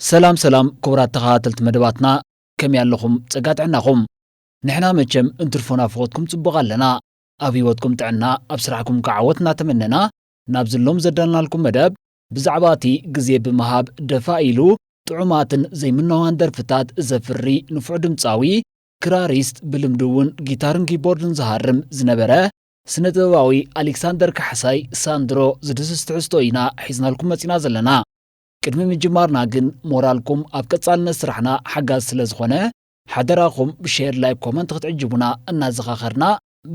ሰላም ሰላም ክቡራት ተኸታተልቲ መደባትና፣ ከመይ ኣለኹም? ጸጋ ጥዕናኹም? ንሕና መቸም እንትርፎ ናፍቖትኩም ጽቡቕ ኣለና። ኣብ ህይወትኩም ጥዕና፣ ኣብ ስራሕኩም ከዓ ዓወት እናተመነና፣ ናብ ዝሎም ዘዳልናልኩም መደብ፣ ብዛዕባ እቲ ግዜ ብምሃብ ደፋ ኢሉ ጥዑማትን ዘይምነዋን ደርፍታት ዘፍሪ ንፉዕ ድምጻዊ፣ ክራሪስት፣ ብልምዲ እውን ጊታርን ኪቦርድን ዝሃርም ዝነበረ ስነ ጥበባዊ ኣሌክሳንደር ካሕሳይ ሳንድሮ ዝድህስስ ትሕዝቶ ኢና ሒዝናልኩም መጺና ዘለና። ቅድሚ ምጅማርና ግን ሞራልኩም ኣብ ቀጻልነት ስራሕና ሓጋዚ ስለ ዝኾነ፣ ሓደራኹም ብሼር፣ ላይክ፣ ኮመንት ክትዕጅቡና እናዘኻኸርና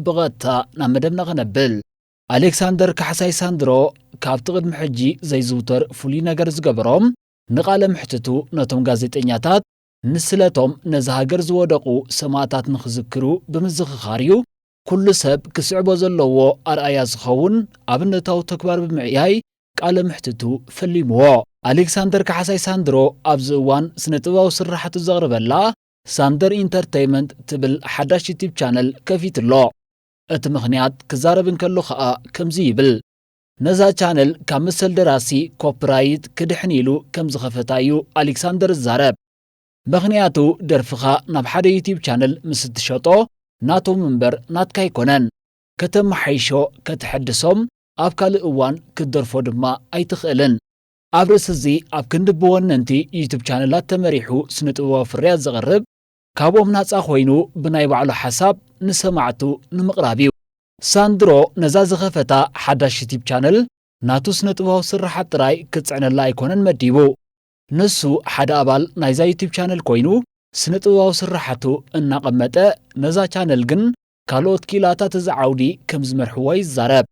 ብቐጥታ ናብ መደብና ክነብል። ኣሌክሳንደር ካሕሳይ ሳንድሮ ካብቲ ቅድሚ ሕጂ ዘይዝውተር ፍሉይ ነገር ዝገበሮም፣ ንቃለ ምሕትቱ ነቶም ጋዜጠኛታት ንስለቶም ነዛ ሃገር ዝወደቑ ሰማእታት ንኽዝክሩ ብምዝኽኻር እዩ። ኩሉ ሰብ ክስዕቦ ዘለዎ ኣርኣያ ዝኸውን ኣብነታዊ ተግባር ብምዕያይ ቃለ ምሕትቱ ፈሊምዎ። ኣሌክሳንደር ካሕሳይ ሳንድሮ ኣብዚ እዋን ስነ ጥበባዊ ስራሓቱ ዘቕርበላ ሳንደር ኢንተርተይመንት ትብል ሓዳሽ ዩቲብ ቻነል ከፊቱ ኣሎ። እቲ ምኽንያት ክዛረብ እንከሎ ኸኣ ከምዚ ይብል። ነዛ ቻነል ካብ መሰል ደራሲ ኮፒራይት ክድሕን ኢሉ ከም ዝኸፈታ እዩ ኣሌክሳንደር ዝዛረብ። ምኽንያቱ ደርፍኻ ናብ ሓደ ዩቲብ ቻነል ምስ እትሸጦ ናቶም እምበር ናትካ ኣይኮነን። ከተመሓይሾ፣ ከተሐድሶም፣ ኣብ ካልእ እዋን ክትደርፎ ድማ ኣይትኽእልን። ኣብ ርእሲ እዚ ኣብ ክንዲ ብወነንቲ ዩቱብ ቻነላት ተመሪሑ ስነ ጥበባዊ ፍርያት ዘቕርብ፣ ካብኦም ናጻ ኮይኑ ብናይ ባዕሉ ሓሳብ ንሰማዕቱ ንምቕራብ እዩ። ሳንድሮ ነዛ ዝኸፈታ ሓዳሽ ዩቲብ ቻነል ናቱ ስነ ጥበባዊ ስርሓት ጥራይ ክጽዕነላ ኣይኮነን መዲቡ። ንሱ ሓደ ኣባል ናይዛ ዩቲብ ቻነል ኮይኑ ስነ ጥበባዊ ስርሓቱ እናቐመጠ ነዛ ቻነል ግን ካልኦት ክኢላታት እዚ ዓውዲ ከም ዝመርሕዎ ይዛረብ።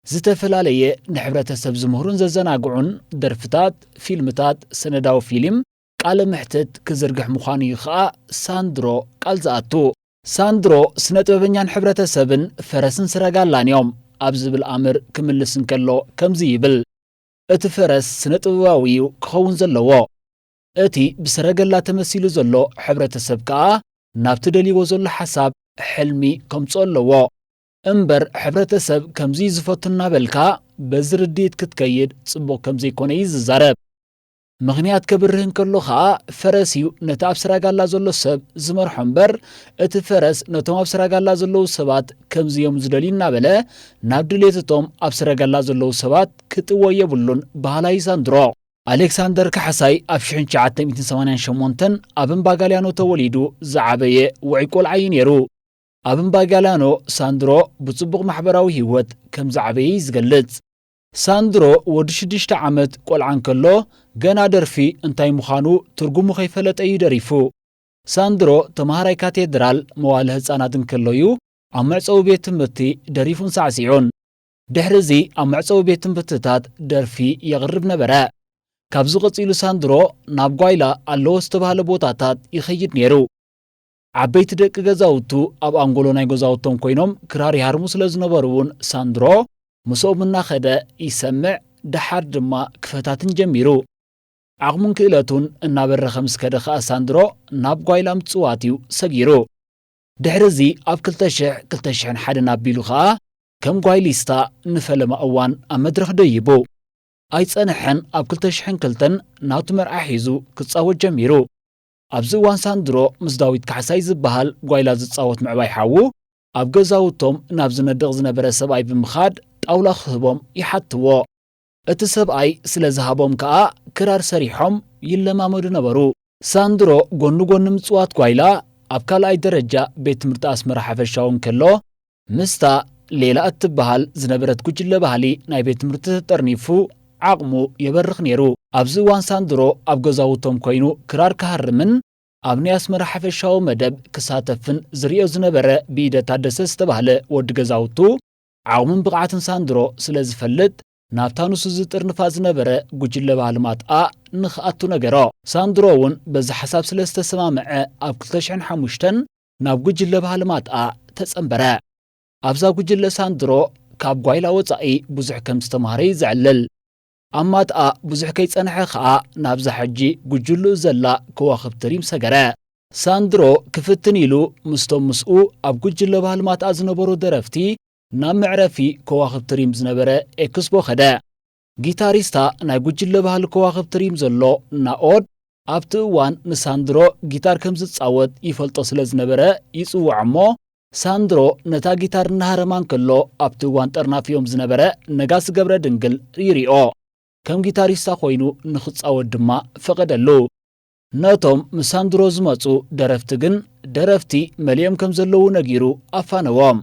ዝተፈላለየ ንሕብረተሰብ ዝምህሩን ዘዘናግዑን ደርፍታት፣ ፊልምታት፣ ሰነዳዊ ፊልም፣ ቃለ መሕትት ክዝርግሕ ምዃኑ እዩ ኸኣ ሳንድሮ ቃል ዝኣቱ። ሳንድሮ ስነ ጥበበኛን ሕብረተሰብን ፈረስን ስረጋላን እዮም ኣብ ዝብል ኣምር ክምልስ እንከሎ ከምዚ ይብል። እቲ ፈረስ ስነ ጥበባዊ እዩ ክኸውን ዘለዎ። እቲ ብሰረገላ ተመሲሉ ዘሎ ሕብረተሰብ ከኣ ናብቲ ደልይዎ ዘሎ ሓሳብ፣ ሕልሚ፣ ከምጽኦ ኣለዎ። እምበር ሕብረተሰብ ከምዚ እዩ ዝፈቱ እናበልካ በዚ ርድኢት ክትከይድ ጽቡቕ ከም ዘይኮነ እዩ ዝዛረብ። ምኽንያት ከብርህ እንከሎ ኸኣ ፈረስ እዩ ነቲ ኣብ ሰረጋላ ዘሎ ሰብ ዝመርሖ እምበር እቲ ፈረስ ነቶም ኣብ ሰረጋላ ዘለዉ ሰባት ከምዚ እዮም ዝደልዩ እናበለ ናብ ድሌት እቶም ኣብ ሰረጋላ ዘለዉ ሰባት ክጥዎ የብሉን በሃላይ ሳንድሮ። ኣሌክሳንደር ካሕሳይ ኣብ ሽሕን ትሽዓተ ሚእትን ሰማንያን ሸሞንተን ኣብ እምባ ጋልያኖ ተወሊዱ ዝዓበየ ውዑይ ቆልዓ እዩ ነይሩ። ኣብ እምባ ጋልያኖ ሳንድሮ ብጽቡቕ ማሕበራዊ ህይወት ከም ዝዓበየ እዩ ዝገልጽ። ሳንድሮ ወዲ ሽዱሽተ ዓመት ቆልዓ እንከሎ ገና ደርፊ እንታይ ምዃኑ ትርጉሙ ከይፈለጠ እዩ ደሪፉ። ሳንድሮ ተማሃራይ ካቴድራል መዋለ ህጻናት እንከሎ እዩ ኣብ መዕጸዊ ቤት ትምህርቲ ደሪፉን ሳዕሲዑን። ድሕሪ እዚ ኣብ መዕጸዊ ቤት ትምህርትታት ደርፊ የቕርብ ነበረ። ካብዚ ቀጺሉ ሳንድሮ ናብ ጓይላ ኣለዎ ዝተባህለ ቦታታት ይኸይድ ነይሩ። ዓበይቲ ደቂ ገዛውቱ ኣብ ኣንጎሎ ናይ ገዛውቶም ኮይኖም ክራር ይሃርሙ ስለ ዝነበሩ እውን ሳንድሮ ምስኦም እናኸደ ይሰምዕ፣ ደሓር ድማ ክፈታትን ጀሚሩ። ዓቕሙን ክእለቱን እናበረኸ ምስ ከደ ኸኣ ሳንድሮ ናብ ጓይላ ምጽዋት እዩ ሰጊሩ። ድሕሪ እዚ ኣብ ክልተ ሽሕ፣ ክልተ ሽሕን ሓደን ኣቢሉ ኸኣ ከም ጓይሊስታ ንፈለማ እዋን ኣብ መድረኽ ደይቡ። ኣይጸንሐን ኣብ ክልተ ሽሕን ክልተን ናቱ መርዓ ሒዙ ክጻወት ጀሚሩ። ኣብዚ እዋን ሳንድሮ ምስ ዳዊት ካሕሳይ ዝበሃል ጓይላ ዝጻወት ምዕባይ ሓዉ ኣብ ገዛውቶም ናብ ዝነድቕ ዝነበረ ሰብኣይ ብምኻድ ጣውላ ክህቦም ይሓትዎ። እቲ ሰብኣይ ስለ ዝሃቦም ከኣ ክራር ሰሪሖም ይለማመዱ ነበሩ። ሳንድሮ ጎኒ ጎኒ ምጽዋት ጓይላ ኣብ ካልኣይ ደረጃ ቤት ትምህርቲ ኣስመራ ሓፈሻዊ እንከሎ ምስታ ሌላ እትበሃል ዝነበረት ጉጅለ ባህሊ ናይ ቤት ትምህርቲ ተጠርኒፉ ዓቕሙ የበርኽ ነይሩ። ኣብዚ እዋን ሳንድሮ ኣብ ገዛውቶም ኮይኑ ክራር ክሃርምን ኣብ ናይ ኣስመራ ሓፈሻዊ መደብ ክሳተፍን ዝርእዮ ዝነበረ ብኢደ ታደሰ ዝተባህለ ወዲ ገዛውቱ ዓቕሙን ብቕዓትን ሳንድሮ ስለ ዝፈልጥ ናብታ ንሱ ዝጥርንፋ ዝነበረ ጉጅለ ባህሊ ማጥኣ ንኽኣቱ ነገሮ። ሳንድሮ እውን በዚ ሓሳብ ስለ ዝተሰማምዐ ኣብ ክልተ ሽሕን ሓሙሽተን ናብ ጉጅለ ባህሊ ማጥኣ ተጸንበረ። ኣብዛ ጉጅለ ሳንድሮ ካብ ጓይላ ወጻኢ ብዙሕ ከም ዝተማህረ እዩ ዘዕልል። ኣብ ማጥኣ ብዙሕ ከይጸንሐ ኸኣ ናብዛ ሕጂ ጉጅልኡ ዘላ ከዋኽብቲ ሪም ሰገረ። ሳንድሮ ክፍትን ኢሉ ምስቶም ምስኡ ኣብ ጉጅለ ባህሊ ማጥኣ ዝነበሩ ደረፍቲ ናብ መዕረፊ ከዋኽብቲ ሪም ዝነበረ ኤክስፖ ኸደ። ጊታሪስታ ናይ ጉጅለ ባህሊ ከዋኽብቲ ሪም ዘሎ ናኦድ ኣብቲ እዋን ንሳንድሮ ጊታር ከም ዝጻወት ይፈልጦ ስለ ዝነበረ ይጽውዖ እሞ፣ ሳንድሮ ነታ ጊታር እናሃረማ እንከሎ ኣብቲ እዋን ጠርናፊኦም ዝነበረ ነጋሲ ገብረ ድንግል ይሪኦ። ከም ጊታሪስታ ኮይኑ ንኽጻወት ድማ ፈቐደሉ። ነቶም ምስ ሳንድሮ ዝመጹ ደረፍቲ ግን ደረፍቲ መሊኦም ከም ዘለዉ ነጊሩ ኣፋነዎም።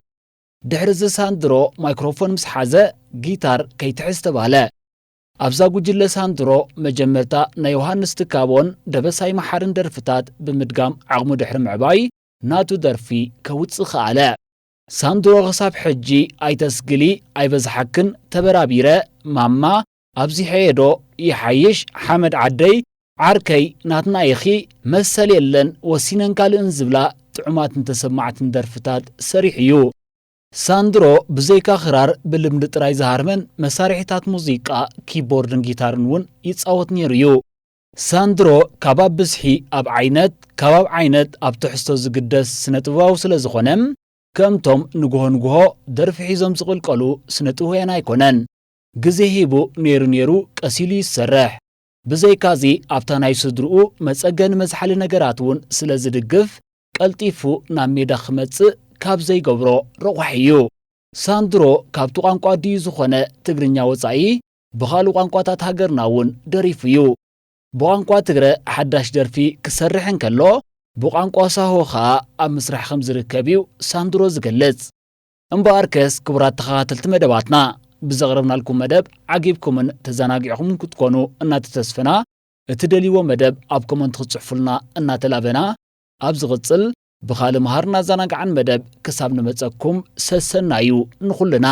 ድሕሪ እዚ ሳንድሮ ማይክሮፎን ምስ ሓዘ ጊታር ከይትሕዝ ተባህለ። ኣብዛ ጉጅለ ሳንድሮ መጀመርታ ናይ ዮሃንስ ትካቦን ደበሳይ መሓርን ደርፍታት ብምድጋም ዓቕሙ ድሕሪ ምዕባይ ናቱ ደርፊ ከውጽእ ከኣለ። ሳንድሮ ክሳብ ሕጂ ኣይተስግሊ ኣይበዝሓክን ተበራቢረ ማማ ኣብዚሐዮ ዶ ይሓይሽ ሓመድ ዓደይ ዓርከይ ናትና ኢኺ መሰል የለን ወሲነን ካልእን ዝብላ ጥዑማትን ተሰማዕትን ደርፍታት ሰሪሑ እዩ። ሳንድሮ ብዘይካ ክራር ብልምዲ ጥራይ ዝሃርመን መሳርሒታት ሙዚቃ ኪቦርድን ጊታርን እውን ይጻወት ነይሩ እዩ። ሳንድሮ ካብ ኣብ ብዝሒ ኣብ ዓይነት ካብ ኣብ ዓይነት ኣብ ትሕዝቶ ዝግደስ ስነ ጥበባዊ ስለ ዝኾነ ከምቶም ንግሆ ንግሆ ደርፊ ሒዞም ዝቕልቀሉ ስነ ጥበባውያን ኣይኮነን። ግዜ ሂቡ ነይሩ ነይሩ ቀስ ኢሉ ይሰርሕ። ብዘይካዚ ኣብታ ናይ ስድርኡ መጸገኒ መዝሓሊ ነገራት እውን ስለ ዝድግፍ ቀልጢፉ ናብ ሜዳ ክመጽእ ካብ ዘይገብሮ ረቋሒ እዩ። ሳንድሮ ካብቲ ቋንቋ ኣዲኡ ዝኾነ ትግርኛ ወጻኢ ብኻልእ ቋንቋታት ሃገርና እውን ደሪፉ እዩ። ብቋንቋ ትግረ ሓዳሽ ደርፊ ክሰርሕ እንከሎ ብቋንቋ ሳሆ ኸኣ ኣብ ምስራሕ ከም ዝርከብ እዩ ሳንድሮ ዝገልጽ። እምበኣርከስ ክቡራት ተኸታተልቲ መደባትና ብዘቕረብናልኩም መደብ ዓጊብኩምን ተዘናጊዕኹምን ክትኮኑ እናተተስፈና እትደልይዎ መደብ ኣብ ኮመንት ክትጽሕፉልና እናተላበና ኣብ ዝቕጽል ብኻልእ መሃርን ኣዘናግዓን መደብ ክሳብ ንመጸኩም ሰሰናዩ ንኹልና።